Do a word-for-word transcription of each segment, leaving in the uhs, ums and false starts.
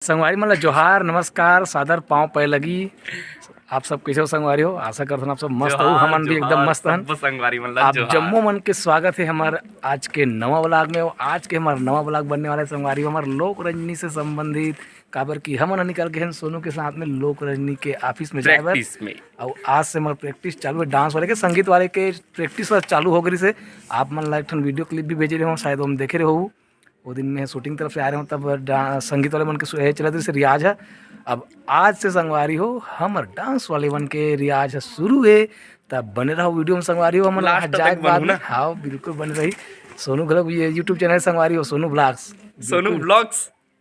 संगवारी मन ला जोहार, नमस्कार, सादर पाँव पै लगी। आप सब कैसे हो संगवारी हो? आशा करथन आप सब मस्त हो, जोहार, हमन भी एकदम जोहार, मस्त हन। सब संगवारी मन ला आप जोहार। जम्मो मन के स्वागत है हमार आज के नवा व्लॉग में। और आज के हमार नवा व्लॉग बनने वाला है संगवारी हो, हमार लोक रंजनी से संबंधित, काबर कि हमन ह निकल के हन सोनू के साथ में लोक रंजनी के ऑफिस में जाए बर। प्रैक्टिस में। और आज से हमार प्रैक्टिस चालू है, डांस वाले के, संगीत वाले के प्रैक्टिस वाला चालू हो गई से। आप मन ला एक ठन वीडियो क्लिप भी भेजे रहे हो, शायद हम देखे रहे हो। वो दिन में शूटिंग तरफ से आ रहे हो, तब डा-, संगीत वाले मन के सु-, ए, चलत रहिसे रियाज है। अब आज से संगवारी हो, हमर डांस वाले मन के रियाज है शुरू है। तब बने रहो वीडियो में संगवारी हो, हमन last वहाँ तक जाए के बाद बनू में ना। हाँ, बिल्कुल बने रही। सोनू घलो ये YouTube चैनल संगवारी हो, सोनू व्लॉग्स। सोनू बिल्कुल। Vlogs,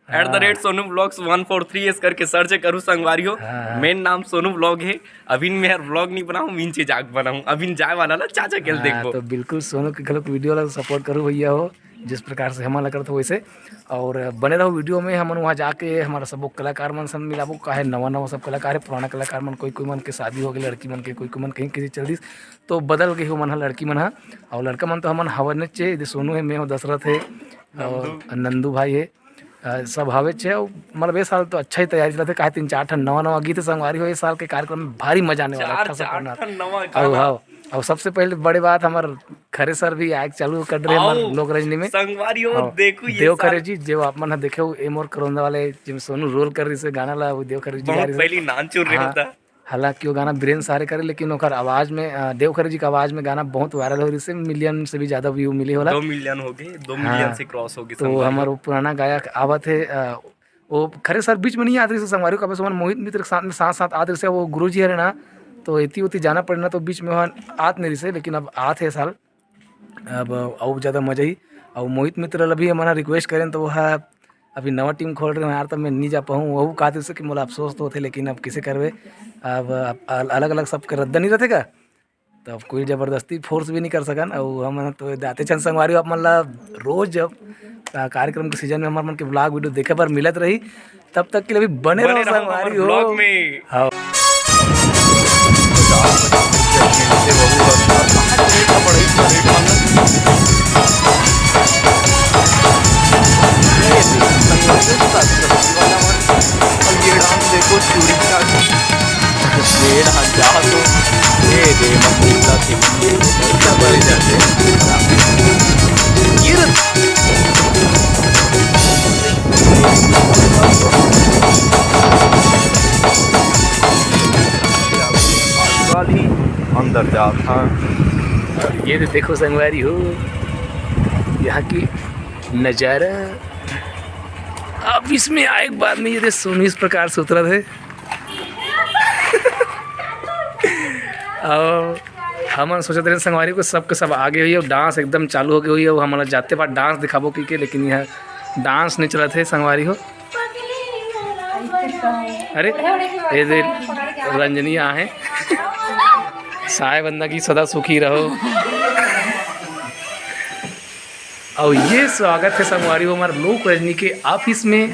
at the rate हाँ। Sonu Vlogs one four three ऐसे करके सर्च करू संगवारी हो। हाँ, हाँ। मेन नाम सोनू व्लॉग है। अभी मैं हर व्लॉग नहीं बनाऊँ, मिंचे जाग बनाऊँ। अभी जाए वाला ला चाचा के हाँ, देखबो। तो बिल्कुल सोनू के घलो वीडियो ला सपोर्ट करू भैया हो, जिस प्रकार से हमन ला करत हो वैसे। और बने रहो वीडियो में, हमन वहाँ जाके हमारा सबो कलाकार मन से मिलाबो, काहे नवा नवा सब कलाकार है, पुराना कलाकार मन, कोई कोई मन के शादी हो गई, लड़की मन के, कोई कोई मन कहीं किसी चल दिस, तो बदल गए हो मन हा, लड़की मन हा। और लड़का मन तो हमन हवन चे, ये सोनू है, मैं हूँ दशरथ है, और नंदू। नंदू भाई है। अ, सब हवे छे, अउ मतलब ए साल तो अच्छा ही तैयारी चलत हे, काहे तीन चार ठन नवा नवा गीत हे संगवारी हो। ए साल के कार्यक्रम में भारी मजा आने वाला है, चार, अच्छा से चार करना। ठन नवा अउ गाना। हाँ, अउ सबसे पहले बड़े बात, हमर खरे सर भी आए के चालू कर रहे हैं हमर आओ, लोक रंजनी में। संगवारी हो, हाँ, देखो ये देव साल। खरे जी, जो आप मन ह देखे हो, ए मोर करौंदा वाले, जिम सोनू रोल कर रही से गाना ला, वो देव खरे जी गा बहुत रही से। पहली नानचुर रहे हाँ। होता। हालांकि वो गाना बीरेन सहारे करे, लेकिन ओकर आवाज में, अ, देव खरे जी के आवाज में गाना बहुत वायरल हो रही से, मिलियन से भी ज्यादा व्यू मिले होला। दो मिलियन हो गए, दो मिलियन हाँ। से क्रॉस हो गए तो संगवारी। हमर वो पुराना गायक आवत है, अ, वो खरे सर बीच में नहीं आत रही से संगवारी हो, कभी से मोहित मित्र के साथ में, साथ साथ आत रही से, वो गुरु जी हरे ना, तो एती ओती जाना पड़े ना, तो बीच में वहाँ आत नहीं रही से, लेकिन अब आत है साल। अब अउ ज्यादा मजा ही। अउ मोहित मित्र ल भी हमन ह रिक्वेस्ट करेन, तो वो ह अभी नवा टीम खोल रहे हैं यार, तो मैं नहीं जा पाऊँ। वहू कहते से कि मोला अफसोस तो होथे, लेकिन अब किसे करबे, अब, अब अल-, अलग-अलग सबके रद्दा नहीं रहथे का, तो अब कोई जबरदस्ती फोर्स भी नहीं कर सकन। अउ हमन तो दाते चंद संगवारी हो, आप मन ला रोज जब, आ, कार्यक्रम के सीजन में हमर मन के व्लॉग वीडियो देखे बर मिलत रही। तब तक के लिए भी बने बने रहो रहो संगवारी हमारे हो। व्लॉग में। हाँ। ये डांस देखो, चूड़ी का शेर हन जा तो, ए दे मंदिर ला के मंदिर में सब बन जाते। ये रथ वाली अंदर जात हा। और ये तो देखो संगवारी हो, यहाँ की नज़ारा। अब इसमें आए के बाद में ये दे सोनू इस प्रकार से उतरत हे। और हमन सोचत रहे संगवारी हो सबके सब आगे होई और डांस एकदम चालू हो गए होई और हमन जाते बाद डांस दिखाबो की के, लेकिन यहाँ डांस नहीं चलत हे संगवारी हो। अरे, ये दे रंजनी आहे, साय बंदा की सदा सुखी रहो। और ये स्वागत है संगवारी हो हमारे लोक रंजनी के ऑफिस में।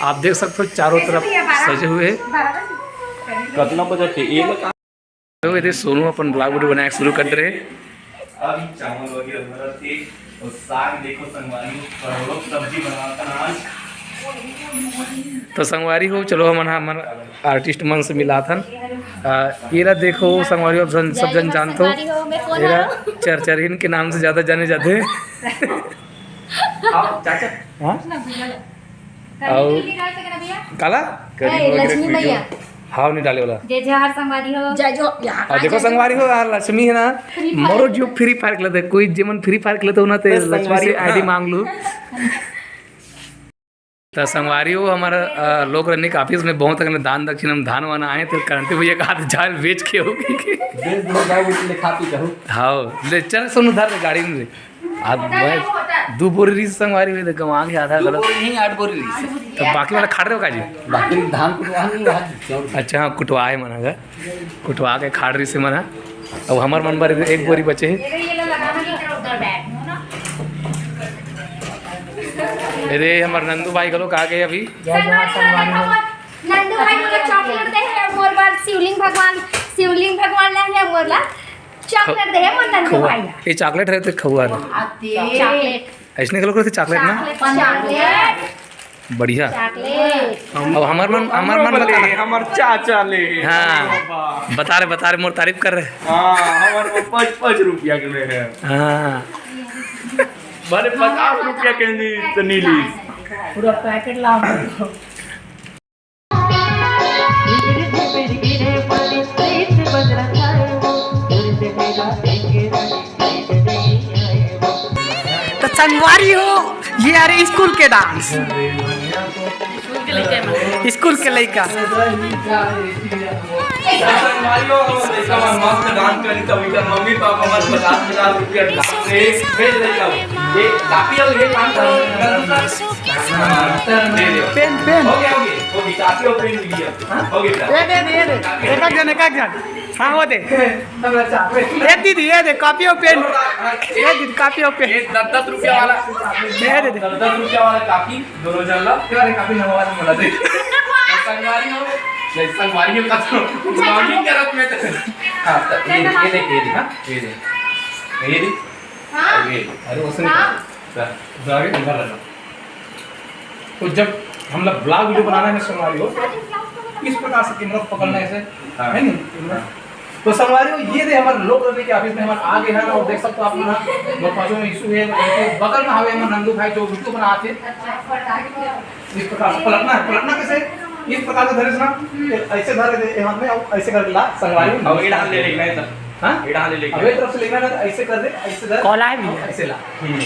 आप देख सकते हो चारों तरफ सजे हुए हैं। कितना बजे थे? ये बता। तो ये दे सोनू अपन ब्लॉग वीडियो बनाए शुरू कर रहे। अभी चावल वगैरह भरत थे और साग देखो संगवारी, परोल सब्जी बनावत हन आज। तो संगवारी हो, चलो हमन हमर आर्टिस्ट मन से मिलाथन। आ, एला देखो संगवारी हो, सब जन, सब जन जानत हो। संगवारी हो, मैं कौन एला हूँ? चरचरहिन के नाम से ज्यादा जाने जाते हैं। हाँ, चाचा। हाँ? अउ काला? ए, लक्ष्मी मैया। हाव नहीं डाले वाला। जय जोहार संगवारी हो। जय जो, यहाँ और देखो संगवारी हो यार, लक्ष्मी है ना, Free Fire। मोरो जो Free Fire खेलते, कोई जेमन Free Fire खेलते हो ना, तो बस लक्ष्मी संगवारी से हो ना। आईडी मांग लो। तो संगवारी हो हमारा, अ, लोक रंजनी के ऑफिस में बहुत अगले दान दक्षिण हम धान वान आए, तो करंती भैया का हाथ जाल बेच के हो गई। बेच दो, जाओ, उठ ले, खा पी जाओ। हाव, ले चल सोनू धर ले गाड़ी में। आज मैं दू बोरी रहिस संगवारी में, तो गंवा के आधा दू गलत। बोरी नहीं, आठ बोरी रहिस। तो बाकी वाला खाड़ रहे हो का जी? बाकी धान कुटवा नहीं रहा जी, चाउर। अच्छा, हाँ, कुटवाए मन ह, कुटवा के खाड़ रहिस मन ह। अब हमर मन बर एक बोरी बचे हे। अरे, हमर नंदू भाई घलो का गए अभी। जय जोहार संगवारी हो। नंदू भाई मोला चॉकलेट दे हे मोर बर शिवलिंग भगवान, शिवलिंग भगवान ला हे मोर ला। चॉकलेट दे हे मोर नंदू खउआ। भाई ला। ये चॉकलेट रहे तो खउआ ना। चॉकलेट। ऐसने घलो करथे चॉकलेट ना? Chocolate, chocolate. बढ़िया। चॉकलेट। अब हमर मन, हमर हमरो मन बता। ले, हमर चाचा ले। हाँ। बाबा। बता रहे, बता रहे, मोर तारीफ कर रहे। हाँ, हमर वो पाँच, पाँच रुपया के ले है। हाँ। भले पचास रुपया के नी, तो नी ली। पूरा पैकेट ला। तो संगवारी हो, ये आ रहे स्कूल के डांस। स्कूल के लइका। संगवारी हो, लइका मन मस्त डांस करी, तो इनकर मम्मी पापा मन पचास पचास रुपया डांस से भेज देता हूँ। ये काफी हो, ये काम करो। Pen, pen. हो गया, हो गया, हो गया, काफी हो, पेन भी दिया। हाँ, हो गया। ये दे दे, ये दे। एक एक जन, एक एक जन। हाँ, वो दे। ये दीदी, ये दे, कॉपी और पेन। ये दीदी, कॉपी और पेन। ये दस दस रुपया वाला। ये दे दे। दस दस रुपया वाला कॉपी, दोनों जन ला। क्या रे, कॉपी नवा वाला बोला दे। संगवारी हो, नहीं, संगवारी हो, कसम। लॉगिंग करत में तो। हाँ, तो ये, ये दे, ये दे, हाँ, ये दे। ये दे। हाँ। ये। अरे, उसने हाँ। जा, जा के इधर लगा। तो जब हम लोग ब्लॉग वीडियो बनाना है ना, संगवारी हो, इस प्रकार से कैमरा पकड़ना है ऐसे, हाँ। है नहीं? हाँ। तो संगवारी हो, ये दे हमारे लोग रहने के ऑफिस में हमारे आ गए हैं और देख सकते हो आप लोग, मोर पाछू में यीशु है, उनके बगल में हवे हमारे नंदू भाई जो वीडियो बनाते हैं। इस प्रकार से पलटना है, पलटना कैसे? इस प्रकार से धरे से ना, ऐसे धरे दे, ये हाथ में, और ऐसे करके ला, संगवारी हो। अब ये डाल ले लेना है सर। हाँ? ये डाल ले लेना। अब ये तरफ से लेना है, ऐसे कर दे, ऐसे धर। कॉला है भैया। ऐसे ला। हम्म।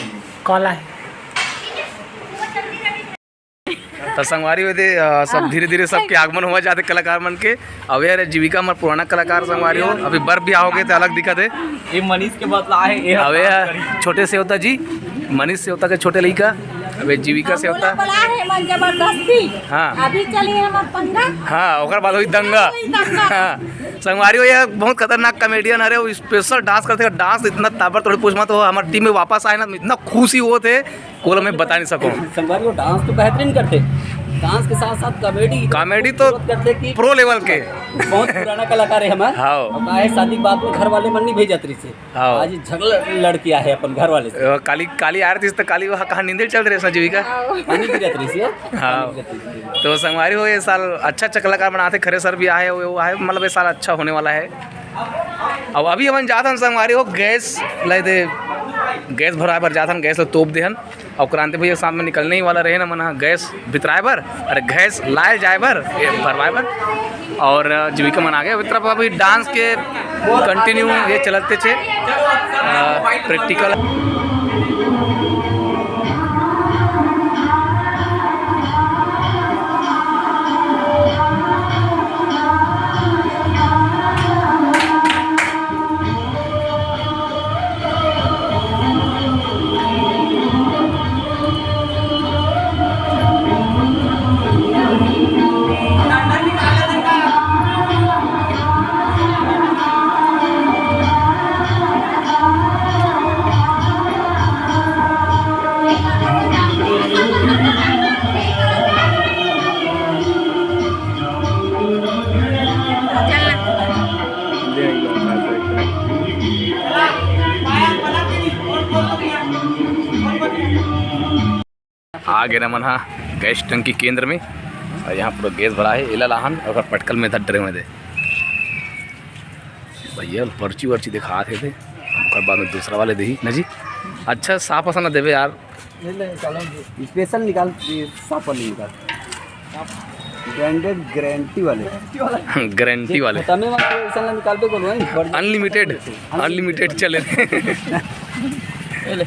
कॉला है। तो संगवारी हो दे, अ, सब हाँ। धीरे-धीरे सबके आगमन हुआ जाते कलाकार मन के। अउ ये जीविका हमर पुराना कलाकार संगवारी हो, अभी बर बिहाव होगे त अलग दिखत हे। ये मनीष के बदला आहे, ये अउ ये छोटे सेवता जी, मनीष सेवता के छोटे लइका, अउ ये जीविका सेवता। बड़ा है मन जबरदस्ती। हाँ। अभी चली हमर पंगा। हाँ, ओकर बाद होई दंगा। होई दंगा। हाँ। संगवारी हो, ये बहुत खतरनाक कॉमेडियन हरे, वो स्पेशल डांस करथे, डांस इतना ताबड़तोड़ पूछ मत, वो हमर टीम में वापस आए ना, इतना खुशी होत हे। कोल मैं बता नहीं सकूँ। संगवारी हो, डांस तो बेहतरीन करथे, डांस के साथ साथ कॉमेडी, कॉमेडी तो खूबसूरत करथे कि प्रो लेवल के। बहुत पुराना कलाकार है हमार। हाँ। अउ काहे शादी के बाद में घर वाले मन नहीं भेजत रहिस हे। हाँ। आज झगड़ा लड़के आए अपन घर वाले से। अ, काली, काली आ रही थी तो काली वहाँ कहाँ नींदे चल रहे संजीवी का? हाँ। पानी गिरत रहिस हे। हाँ। पानी गिरत रहिस हे। तो संगवारी हो, ये साल अच्छा अच्छा कलाकार बनाते, खरे सर भी आए हुए, वो आए, मतलब ये साल अच्छा होने वाला है। अब अभी हमन जात हन संगवारी हो, गैस लाई दे, गैस भरवाए बर जात हन, गैस ल तोप दे हन। अउ क्रांति भैया साथ में निकलने ही वाला रहे ना, मन ह गैस बितराए बर, अरे गैस लाए जाए बर, ये भरवाए बर। अउ जीविका मन आ गए। अभी तरफ अभी डांस के कंटिन्यू ये चलते छे, अ, प्रैक्टिकल। आ गे ना मन हा गैस टंकी केंद्र में, अउ यहाँ पूरा गैस भरा हे। एला लाहन अउ ओकर पटकल में धर डरे में दे। भैया पर्ची वर्ची दिखात हे दे, ओकर बाद में दूसरा वाले देही ना जी। अच्छा साफ असन देवे यार। स्पेशल निकाल, ये साफ वाले निकाल। ब्रांडेड गारंटी वाले। गारंटी वाले। खतमे वाले ऐसा ना निकाल दे बोलो, हैं? अनलिमिटेड। अनलिमिटेड चले। ये ले।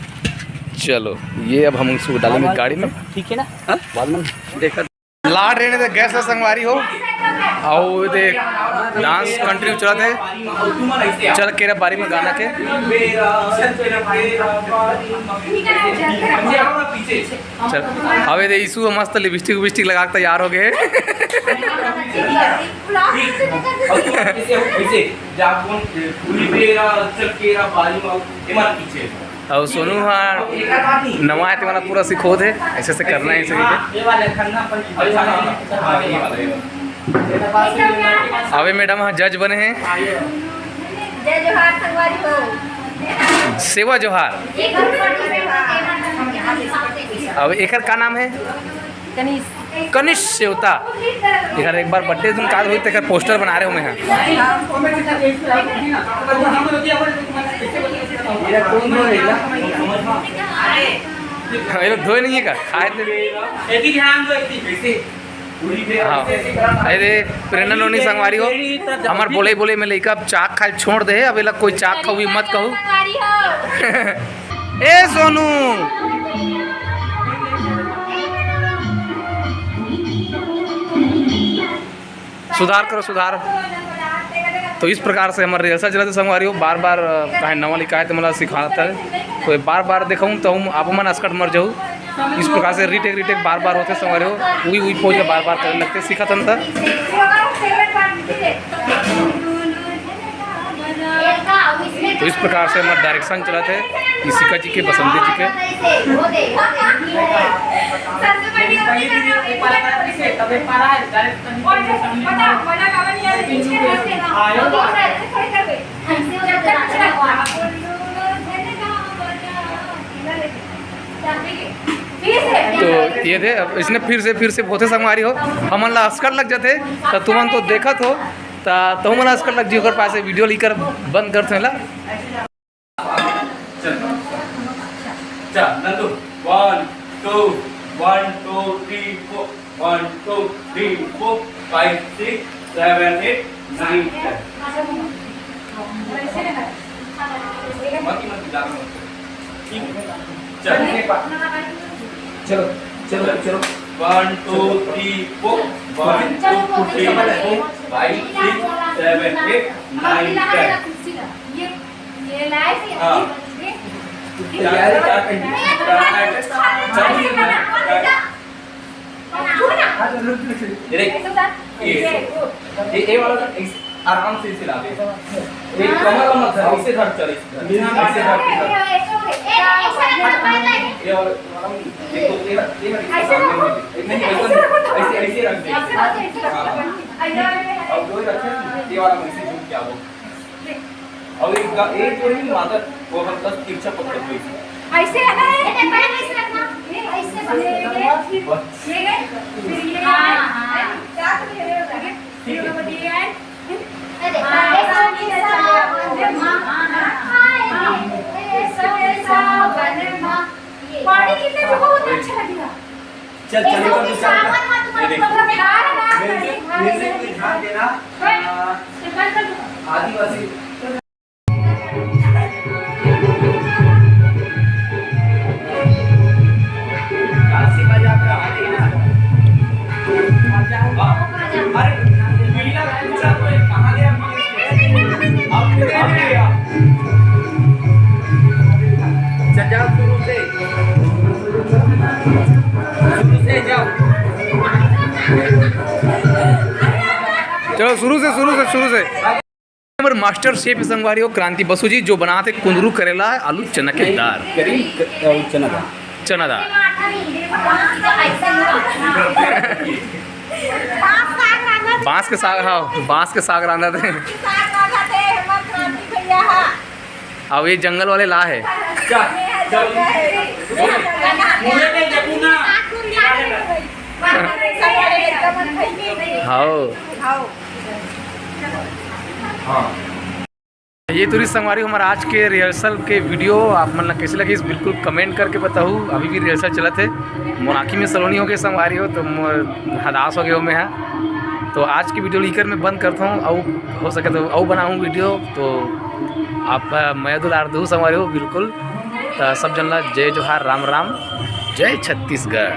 चलो, ये अब हम इसको डालेंगे गाड़ी में। ठीक है ना? हाँ? बाद में। देखा। लाट रहे थे गैस ला संगवारी हो, अउ ये दे डांस कंटिन्यू चलत हे। चल के रे बारी में गाना के। चल, अबे दे यीशु मस्त लिपस्टिक विपस्टिक लगा के तैयार हो गए। अउ सोनू हा नवा हे, ते वाला पूरा सिखोत हे, ऐसे ऐसे करना है, ऐसे करके। अबे मैडम हा जज बने हे। जय जोहार संगवारी हो। सेवा जोहार। अब एकर का नाम है? कनिष्क। कनिष्क सेवता। एकर एक बार birthday दिन काल होई, तेकर poster बना रहे हो मैं। हाँ, ये लोग धोए नहीं है का? खाए थे। हाँ। अरे, प्रेरणा नोनी संगवारी हो, हमर बोले बोले में लइका अब चाक खाए छोड़ दे, अब एला कोई चाक खाऊ मत कहू। ए सोनू, सुधार करो, सुधार। तो इस प्रकार से हमर rehearsal चलत हे संगवारी हो, बार बार, अ, काहे नवा लिखा है तो मतलब सिखाता है, तो ये बार बार देखूँ तो हम आप मन असकट मर जाऊ। इस प्रकार से retake retake बार बार होते संगवारी हो, उही उही pose ला बार बार करे लगते, सीखत हन त। तो इस प्रकार से हमर direction चलत हे इशिका जी के, बसंती जी के। तो ये थे, अब इसने फिर से, फिर से होथे संगवारी हो, हमन ला असकट लग जाथे, त तुमन तो देखत हो, त तुमन ला असकट लग जी, ओकर पास video लेकर बंद करथे ला। चल, चल, Nandu, one, two, one, two, three, four, one, two, three, four, five, six, seven, eight, nine, ten। मत, मत, ज्यादा मत कर। ठीक है। चल। चलो, चलो, चलो। One, two, three, four। One, two, three, four, five, six, seven, eight, nine, ten। ये, ये लाए थे, हाँ। ये, ये, तैयारी क्या करनी? क्या है? चल। ये देख, ये, ये, ये वाला ना, इस, आराम से इसे ला दे। ये कमर का मत धर, इसे धर, चल, इसे धर, इसे धर, इसे धर। ये और, ये, ये, ये, ये, नहीं, ऐसा नहीं, ऐसे, ऐसे रख दे। हाँ। अब वो रखे, ये वाला वैसे घूम के आओ। और एक का, एक जो है माता, वो हम दस तिरछा पकड़ लो इसे। ऐसे रखना है, ये ऐसे रखना। ये ऐसे बस। ये, ये, बस। ये, फिर ये, हाँ, हाँ। क्या तो ये, ये, ठीक है। ये, अरे, हाँ, ऐसा, ऐसा, ऐसा, हाँ, हाँ, हाँ। ऐसा, ऐसा, बने माँ। ये। बॉडी कितने जो बहुत अच्छा लगेगा। चल, चल, चल, चल, चल। ये देख। म्यूजिक, म्यूजिक पे ध्यान देना। आ, आदिवासी। अरे, पीला कुर्ता तो कहाँ गया? अब, अब गया। चल, जाओ शुरू से। शुरू से जाओ। चलो, शुरू से, शुरू से, शुरू से। हमर master chef संगवारी हो क्रांति बसु जी, जो बनाथे कुंदरू करेला आलू चना के दार। करी, क-, अ, चना दार। चना दार। बांस के साग, हाँ, बांस के साग रांधथे। अब ये जंगल वाले ला हे। जा, जा। मुझे नहीं देखू ना। हाओ। हाँ। ये तो रहिस संगवारी हो हमर आज के rehearsal के video। आप मन ला कइसे लगिस, बिल्कुल comment करके बताहू। अभी भी rehearsal चलत हे, मोर आँखी में सलोनी हो गे संगवारी हो, तो मोर हदास हो गे हो मैं हा। तो आज के video ला इकर में बंद करत हूँ, अउ हो सके तो अउ बनाहूँ video। तो आप, अ, मया दुलार दू संगवारी हो बिल्कुल। तो सब जन ला जय जोहार, राम राम, जय छत्तीसगढ़।